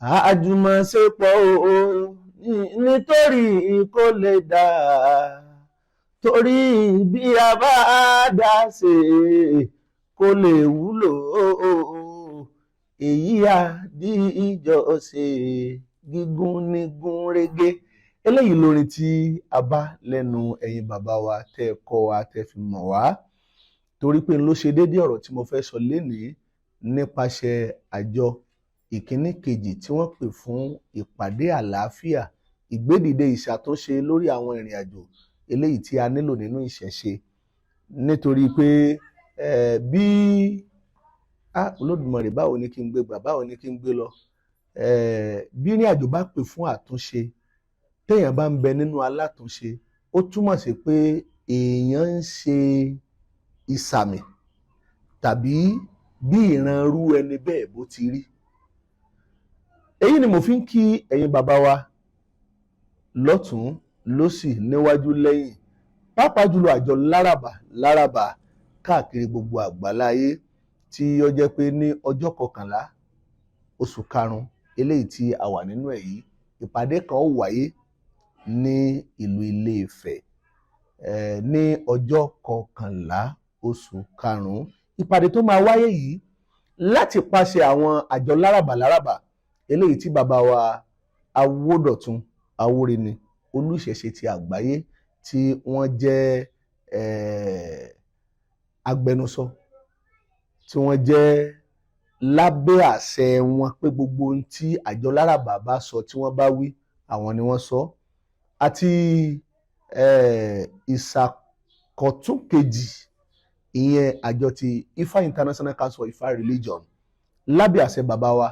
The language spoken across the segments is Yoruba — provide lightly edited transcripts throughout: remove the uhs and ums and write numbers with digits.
Àjùmọ̀ṣepọ̀ o, nítorí kó lè dáa, torí bí a bá dá ṣe kó lè wúlò, èyí á díjọ ṣe gígùn ní gún régé. Eléyìí lórin tí a bá lẹ́nu ẹ̀yin bàbá wa tẹ́ ẹ kọ́ wa, tẹ́ ẹ fi mọ̀ wá, torí pé n ló ṣe déédéé ọ̀rọ̀ tí mo fẹ́ sọ lénìí nípasẹ̀ àjọ ìkíní kejì tí wọ́n pè fún ìpàdé àlàáfíà, ìgbédìde, ìṣàtúnṣe lórí àwọn ìrìn àjò eléyìí tí a nílò nínú ìṣẹ̀ṣe. Nítorí pé bí Olódùmarè, báwo ni kí n gbé gbà, báwo ni kí n gbé lọ, bí ìrìn àjò bá pè fún àtúnṣe, téèyàn bá ń bẹ nínú alátúnṣe, ó túmọ̀ sí pé èèyàn ń ṣe ìsàmì tàbí bí ìrànrú ẹni bẹ́ẹ̀ bó ti rí. Èyí ni mo fi ń kí ẹ̀yin bàbá wa lọ́tún lósì, níwájú, lẹ́yìn, pàápàá jùlọ àjọ láràbà láràbà káàkiri gbogbo àgbáláyé, tí ó jẹ́ pé ní ọjọ́ 11 oṣù karùn-ún eléyìí tí a wà nínú ẹ̀ yìí, ìpàdé kan ó wáyé ní ìlú Ilé-Ifẹ̀ ní ọjọ́ 11 oṣù karùn-ún. Ìpàdé tó máa wáyé yìí láti pàṣẹ àwọn àjọ láràbà láràbà eléyìí tí bàbá wa Awódọ̀tun Awóreni, olùṣẹ̀ṣe ti àgbáyé, tí wọ́n jẹ́ agbẹnusọ, tí wọ́n jẹ́ lábẹ́ àṣẹ wọn, pé gbogbo ohun tí àjọ láràbà bá sọ, tí wọ́n bá wí, àwọn ni wọ́n sọ, àti ìṣàkọ̀tún kejì, ìyẹn àjọ ti Ifá International Council for Ifá Religion, lábẹ́ àṣẹ bàbá wa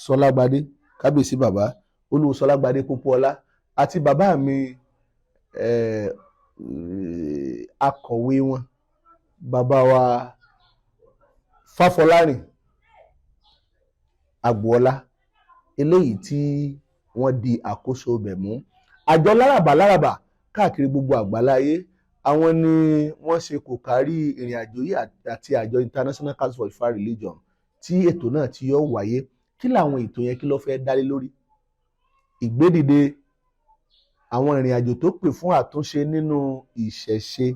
Sọlágbadé, kábíyèsí bàbá Olúwo Sọlágbadé Pópóọlá, àti bàbá mi akọ̀wé wọn, bàbá wa Fáfọlárìn Agboola, eléyìí tí wọ́n di àkóso ibẹ̀ mú. Àjọ láràbà láràbà káàkiri gbogbo àgbáláyé, àwọn ni wọ́n ṣe kò kárí ìrìn àjò yìí, àti àjọ International Council for Ifá Religion tí ètò náà tí yóò wáyé. Kí làwọn ètò yẹn, kí ló fẹ́ dálé lórí? Ìgbédìde àwọn ìrìn àjò tó pè fún àtúnṣe nínú ìṣẹ̀ṣe,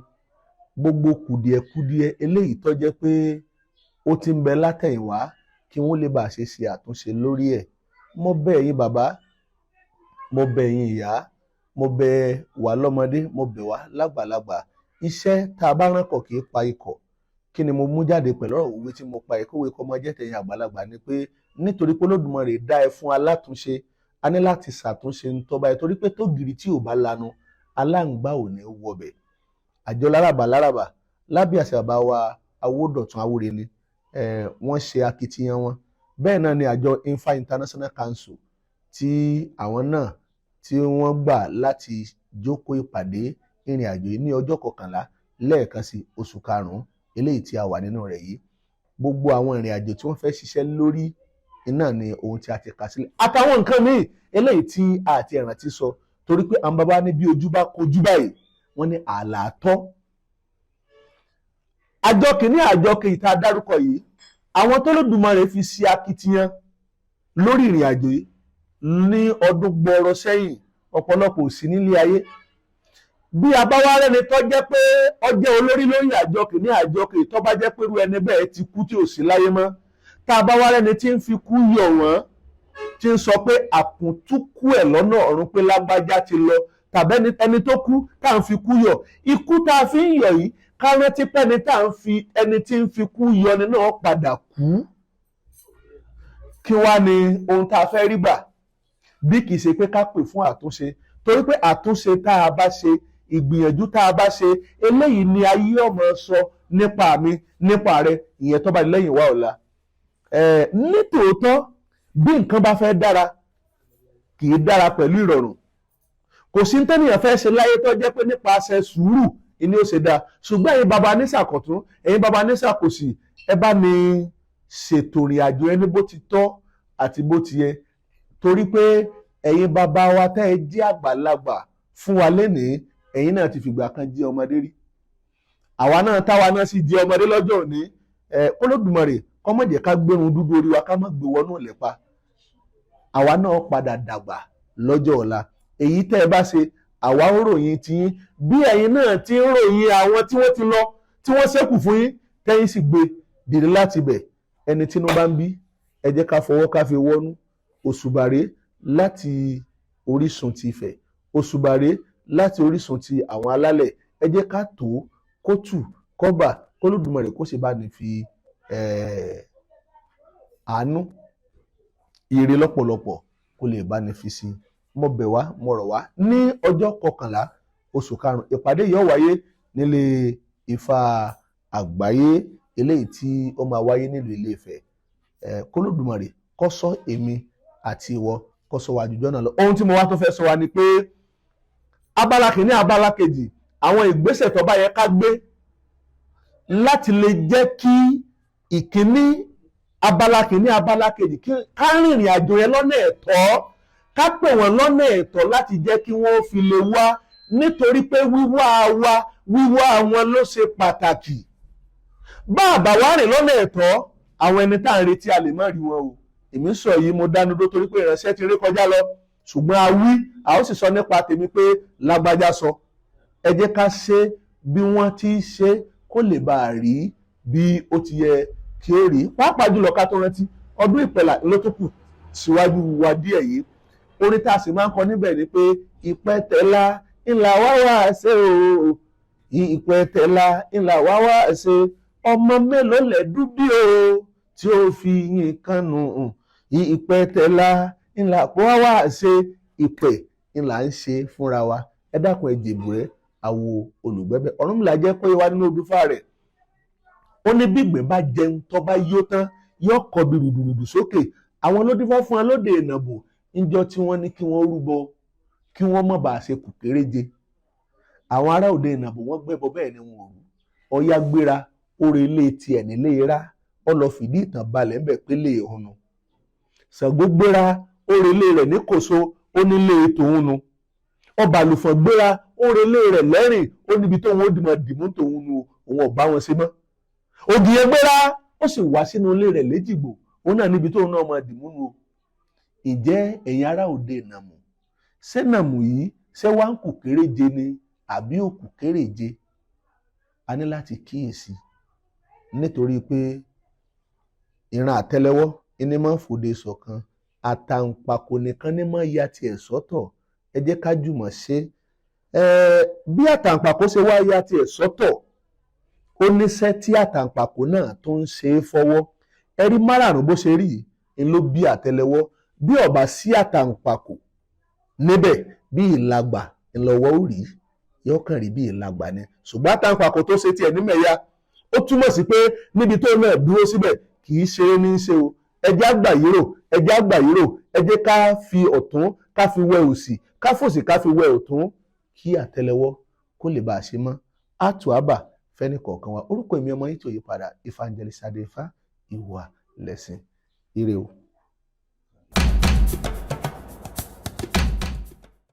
gbogbo kùdìẹ̀kudiẹ eléyìí tó jẹ́ pé ó ti ń bẹ látẹ̀yìnwá, kí wọ́n lè bá a ṣe ṣe àtúnṣe lórí ẹ̀. Mo bẹ̀ yín bàbá, mo bẹ̀ yín ìyá, mo bẹ̀ wá lọ́mọdé, mo bẹ̀ wá lágbàlagbà. Iṣẹ́ tá a bá rán kọ̀ kì í pa ikọ̀. Kí ni mo mú jáde pẹ̀lú ọ̀rọ̀ òwe tí mo pa ìkówé kọ́ mọ jẹ́ tẹ̀yìn àgbàlagbà ni pé nítorí pé Olódùmarè dá ẹ fún alátúnṣe, a ní láti ṣàtúnṣe ń tọ́ba ẹ, torí pé tógìrì tí ò bá lanu, aláǹgbá ò ní wọbẹ̀. Àjọ láràbà láràbà lábẹ́ àṣẹ bàbá wa Awódọ̀tun Awóreni, wọ́n ṣe akitiyan wọn. Bẹ́ẹ̀ náà ni àjọ Ifá International Council, tí àwọn náà tí wọ́n gbà láti jókòó ìpàdé ìrìn àjò yìí ní ọjọ́ 11 lẹ́ẹ̀kan sí oṣù karùn-ún eléyìí tí a wà nínú rẹ̀ yìí. Gbogbo àwọn ìrìn àjò tí wọ́n fẹ́ ṣiṣẹ́ lórí iná ni ohun tí a ti kà sílẹ̀, àtàwọn nǹkan míì eléyìí tí a ti rántí sọ, torí pé àwọn bàbá ní bí ojú bá kojú báyìí, wọ́n ní àlàátọ́. Àjọ kìíní, àjọ kejì tá a dárúkọ yìí, àwọn tó Olódùmarè fi ṣe akitiyan lórí ìrìn àjò yìí ní ọdún gbọọrọ sẹ́yìn, ọ̀pọ̀lọpọ̀ ò sí nílé ayé. Bí a bá wá rẹ́ni tó jẹ́ pé ó jẹ́ olórí lórí àjọ kìíní, àjọ kejì, tó bá jẹ́ pé irú ẹni bẹ́ẹ̀ ti kú, tí ò sí láyé mọ́, tá a bá wá rẹ́ni tí ń fi kú yọ̀ wọ́n, tí ń sọ pé àkúntúkú ẹ̀ lọ́nà ọ̀run, pé lágbájá ti lọ, tàbí ẹni tó kú tá à ń fi kú yọ̀, ikú tá a fi ń yọ̀ yìí, ká rántí pé ẹni tá à ń fi, ẹni tí ń fi kú yọ̀ ni náà padà kú. Kí wá ni ohun tá a fẹ́ rí gbà bí kì í ṣe pé ká pè fún àtúnṣe? Torí pé àtúnṣe tá a bá ṣe, ìgbìyànjú tá a bá ṣe, eléyìí ni ayé ọmọ sọ nípa mi, nípa rẹ, ìyẹn tó bá di lẹ́yìn wá ọ̀la. Nítòótọ́, bí nǹkan bá fẹ́ dára, kì í dára pẹ̀lú ìrọ̀rùn. Kò sí tẹ́nìyàn fẹ́ ṣe láyé tó jẹ́ pé nípasẹ̀ sùúrù ni ó ṣe dáa. Ṣùgbọ́n ẹ̀yin baba nísàkọ̀tún, ẹ̀yin baba nísàkòsì, ẹ bá ní ṣètò ìrìn àjò ẹni bó ti tọ́ àti bó ti yẹ, torí pé ẹ̀yin baba wa tẹ́ ẹ jẹ́ àgbàlagbà fún wa lénìí, ẹ̀yin náà ti fìgbà kan jẹ́ ọmọdé rí. Àwa náà táwa náà sì jẹ́ ọmọdé lọ́jọ́ òní. Ẹ Olódùmarè kó má jẹ́ ká gbérun dúdú orí wa, ká má gbé wọnú ìlẹ̀pa. Àwa náà padà dàgbà lọ́jọ́ ọ̀la. Èyí tẹ́ ẹ bá ṣe, àwa ń ròyìn tiyín, bí ẹ̀yin náà ti ń ròyìn àwọn tí wọ́n ti lọ, tí wọ́n ṣẹ́kù fún yín, tẹ́yìn sì gbé dìde láti bẹ̀. Ẹni tínú bá ń bí, ẹ jẹ́ ká fọwọ́ ká fi wọ́nú. Òṣùbàrè láti orísun ti Ifẹ̀, òṣùbàrè láti orísun ti àwọn alálẹ̀. Ẹ jẹ́ ká tó kótù kọ́bà k'Olódùmarè kó sì bá ní fi àánú ire lọ́pọ̀lọpọ̀ kó lè bá ní fi sí i. Mo bẹ̀ wá, mo rọ̀ wá, ní ọjọ́ 11 oṣù 5, ìpàdé yìí ó wáyé nílé Ifá àgbáyé, eléyìí tí ó máa wáyé nílùú Ilé-Ifẹ̀. K'Olódùmarè kó ṣọ́ èmi àti ìwọ, kó ṣọ́ wa jùjọ́ náà lọ. Ohun tí mo wá tó fẹ́ sọ wa ni pé abala kìíní, abala kejì, àwọn ìgbésẹ̀ tó bá yẹ ká gbé láti lè jẹ́ kí ìkíní, abala kìíní, abala kejì, ká rìnrìn àjò yẹn lọ́nà ẹ̀tọ́, ká pè wọ́n lọ́nà ẹ̀tọ́ láti jẹ́ kí wọ́n fi lè wá, nítorí pé wíwá wa, wíwá wọn ló ṣe pàtàkì. Bá a bá wá rìn lọ́nà ẹ̀tọ́, àwọn ẹni tá à ń retí, a lè má rí wọn o. Èmi sọ yìí, mo dánu dó torí pé ìránṣẹ́ ti rí kọjá lọ, ṣùgbọ́n a wí, a ó sì sọ nípa tèmi pé lágbájá sọ. Ẹ jẹ́ ká ṣe bí wọ́n ti ṣe kó lè bá a rí bí ó ti yẹ kí ó rí. Pàápàá jùlọ, ká tó rántí ọdún ìpẹ̀là ló tó kù síwájú wa díẹ̀ yìí, orin tá a sì máa ń kọ níbẹ̀ ni pé ìpẹ́tẹ́lá ńlá wá wá ṣe o, ìpẹ́tẹ́lá ńlá wá wá ṣe, ọmọ mélòó lẹ̀ dúbí o tí ó fi yín kánú, ìpẹ́tẹ́lá ńlá wá wá ṣe. Ìpẹ́ ńlá ń ṣe fúnra wa. Ẹ dákun, ẹ jèbùrẹ́ àwo olùgbẹ́bẹ̀. Ọ̀rúnmìlà jẹ́ kó yé wa nínú odùfá rẹ̀, ó ní bí ìgbẹ́ bá jẹun tó bá yó tán, yóò kọbi rùdùrùdù sókè. Àwọn ló dífá fún wa lóde ìnàbò níjọ́ tí wọ́n ní kí wọ́n rúbọ kí wọ́n má bàa ṣe kù kéréje. Àwọn ará òde ìnàbò, wọ́n gbẹ́bọ, bẹ́ẹ̀ ni wọn ò rú. Ọya gbéra, ó re ilé tiẹ̀ nílé ra, ó lọ fìdí ìtàn balẹ̀ ńbẹ̀ pé lè hùnù. Ṣàngó gbéra, ó re ilé rẹ̀ ní Kòso, ó nílé tòun nu. Ọbàlùfọ̀n gbéra, ó re ilé rẹ̀ lẹ́rìn, ó níbi tóun ó dìmọ̀ dìmú tòun nu, òun ò bá wọn ṣe mọ́. Ògìyẹ gbéra, ó sì wá sínú ilé rẹ̀ léjìgbò, òun náà níbi tóun náà máa dìmú nu o. Ǹjẹ́ ẹ̀yin ará òde ìnàmù, ṣé nàmù yìí ṣé wá ń kù kéréje ni àbí òkù kéréje? A ní láti kíyèsí, nítorí pé ìran àtẹ́lẹwọ́ ní máa ń fòde ṣọ̀kan, àtàǹpàkò nìkan ní máa ya tiẹ̀ sọ́tọ̀. Ẹ jẹ́ ká jùmọ̀ ṣe é. Bí àtàǹpàkò ṣe wá ya tiẹ̀ sọ́tọ̀, ó níṣẹ́ tí àtàǹpàkò náà tó ń ṣe é fọwọ́. Ẹ rí márààrún bó ṣe rí yìí ń ló bí àtẹ́lẹwọ́. Bí ó bá sí àtàǹpàkò níbẹ̀, bí ìlagbà ńlọ́wọ́ ó rí, yóò kàn rí bí ìlagbà ni. Ṣùgbọ́n àtàǹpàkò tó ṣe tiẹ̀ nímẹ̀ya, ó túmọ̀ sí pé níbi tó náà dúró síbẹ̀, kì í ṣeré ní í ṣe o. Ẹ jẹ́ àgbà yírò, ẹ jẹ́ àgbà yírò. Ẹ jẹ́ ká fi ọ̀tún ká fi wẹ òsì, ká fòsì ká fi wẹ ọ̀tún, kí àtẹ́lẹwọ́ kó lè bá a ṣe mọ́ àtò àbà fẹ́ni kọ̀ọ̀kan wa. Orúkọ èmi, ọmọ yìí tó yí padà, Evangelist Adéfá, ìwà lẹ̀sìn. Ire o.